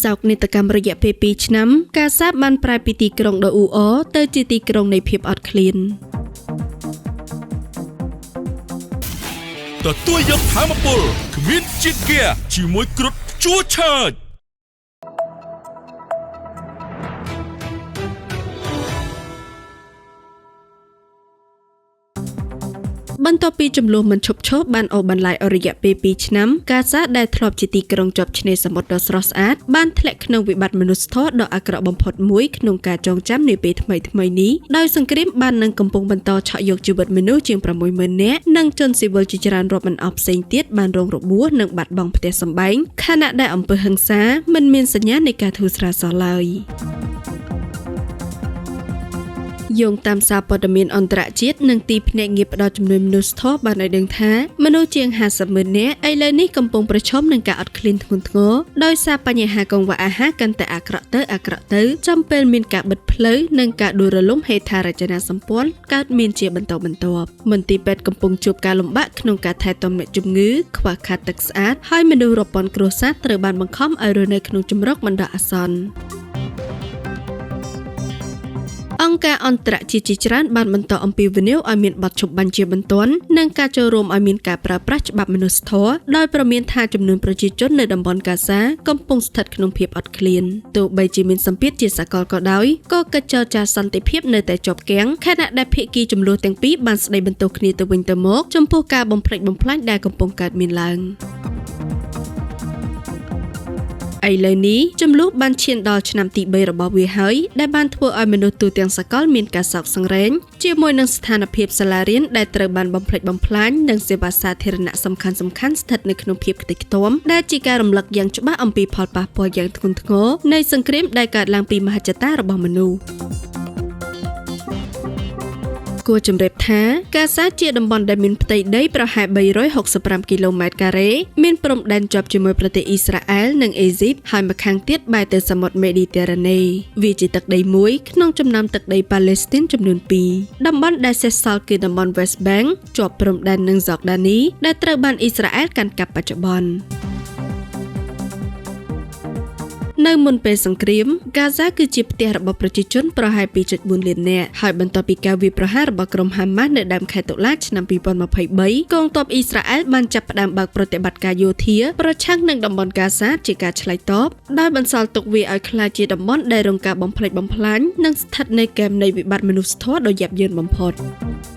សោកនាដកម្មរយៈពេល2ឆ្នាំកាសាបានប្រែពីទីក្រុងដ៏អ៊ូអរទៅជាទីក្រុងនៃភាពអត់ឃ្លាន ទទួលយកធម៌ពលគ្មានជាតិហ្គាជាមួយគ្រុឌជួឆើច បន្ទាប់ពីចំនួនមិនឈប់ឈរបានអូសបន្លាយអស់រយៈពេល2ឆ្នាំកាសាដែលធ្លាប់ជាទីក្រុងជាប់ឆ្នេរសមុទ្រដ៏ស្រស់ស្អាតបានធ្លាក់ក្នុងវិបត្តិមនុស្សធម៌ដ៏អាក្រក់បំផុតមួយក្នុងការចងចាំនាពេលថ្មីៗនេះដោយសង្គ្រាមបាននឹងកំពុងបន្តឆក់យកជីវិតមនុស្សជាង60000នាក់និងជនស៊ីវិលជាច្រើនរាប់មិនអស់ផ្សេងទៀតបានរងរបួសនិងបាត់បង់ផ្ទះសម្បែងខណៈដែលអំពើហិង្សាមិនមានសញ្ញានៃការធូរស្រាលសោះឡើយ យោងតាមសារព័ត៌មានអន្តរជាតិនិងទីភ្នាក់ងារផ្ដល់ជំនួយមនុស្សធម៌បានឲ្យដឹងថាមនុស្សជាង50ម៉ឺននាក់ឥឡូវនេះកំពុងប្រឈមនឹងការអត់ឃ្លានធ្ងន់ធ្ងរដោយសារបញ្ហាកង្វះអាហារកាន់តែអាក្រក់ទៅអាក្រក់ទៅចំពេលមានការបិទផ្លូវនិងការដួលរលំហេដ្ឋារចនាសម្ព័ន្ធកើតមានជាបន្តបន្ទាប់មន្ទីរពេទ្យកំពុងជួបការលំបាកក្នុងការថែទាំអ្នកជំងឺខ្វះខាតទឹកស្អាតហើយមនុស្សរាប់ពាន់គ្រួសារត្រូវបានបង្ខំឲ្យរស់នៅក្នុងជម្រកបណ្ដោះអាសន្ន អង្គការអន្តរជាតិជាច្រើនបានបន្តអំពាវនាវឲ្យមានបទឈប់បាញ់ជាបន្ទាន់និងការចូលរួមឲ្យមានការប្រើប្រាស់ច្បាប់មនុស្សធម៌ដោយព្រមានថាចំនួនប្រជាជននៅតំបន់កាសាកំពុងស្ថិតក្នុងភាពអត់ឃ្លានទោះបីជាមានសម្ពាធជាសកលក៏ដោយក៏កិច្ចចរចាសន្តិភាពនៅតែជាប់គាំងខណៈដែលភាគីចំនួនទាំងពីរបានស្ដីបន្ទោសគ្នាទៅវិញទៅមកចំពោះការបំផ្លិចបំផ្លាញដែលកំពុងកើតមានឡើងឥឡូវនេះចំនួនបានឈានដល់ឆ្នាំទី3របស់វាហើយដែលបានធ្វើឲ្យមនុស្សទូទាំងសកលមានការសោកសង្រេងជាមួយនឹងស្ថានភាពសាលារៀនដែលត្រូវបានបំផ្លិចបំផ្លាញនិងសេវាសាធារណៈសំខាន់ៗស្ថិតនៅក្នុងភាពខ្ទេចខ្ទាំដែលជាការរំលឹកយ៉ាងច្បាស់អំពីផលប៉ះពាល់យ៉ាងធ្ងន់ធ្ងរនៃសង្គ្រាមដែលកើតឡើងពីមហិច្ឆតារបស់មនុស្សគួរជម្រាបថាកាសាជាតំបន់ដែលមានផ្ទៃដីប្រហែល365គីឡូម៉ែត្រការ៉េមានព្រំដែនជាប់ជាមួយប្រទេសអ៊ីស្រាអែលនិងអេស៊ីបហើយម្ខាងទៀតបែរទៅសមុទ្រមេឌីទែរ៉ាណេវាជាទឹកដីមួយក្នុងចំណោមទឹកដីប៉ាឡេស្ទីនចំនួន2តំបន់ដែលសេសសល់គឺតំបន់ West Bank ជាប់ព្រំដែននឹងយ៉ូដានីដែលត្រូវបានអ៊ីស្រាអែលកាន់កាប់បច្ចុប្បន្ននៅមុនពេលសង្គ្រាមហ្គាហ្សាគឺជាផ្ទះរបស់ប្រជាជនប្រហែល 2.4 លាននាក់ហើយបន្ទាប់ពីការវាយប្រហាររបស់ក្រុមហាម៉ាស់នៅដើមខែតុលាឆ្នាំ2023កងទ័ពអ៊ីស្រាអែលបានចាប់ផ្ដើមបើកប្រតិបត្តិការយោធាប្រឆាំងនឹងតំបន់ហ្គាហ្សាជាការឆ្លើយតបដោយបន្សល់ទុកវាឲ្យក្លាយជាតំបន់ដែលរងការបំផ្លិចបំផ្លាញនិងស្ថិតនៅគែមនៃវិបត្តិមនុស្សធម៌ដ៏យ៉ាប់យ៉ឺនបំផុត។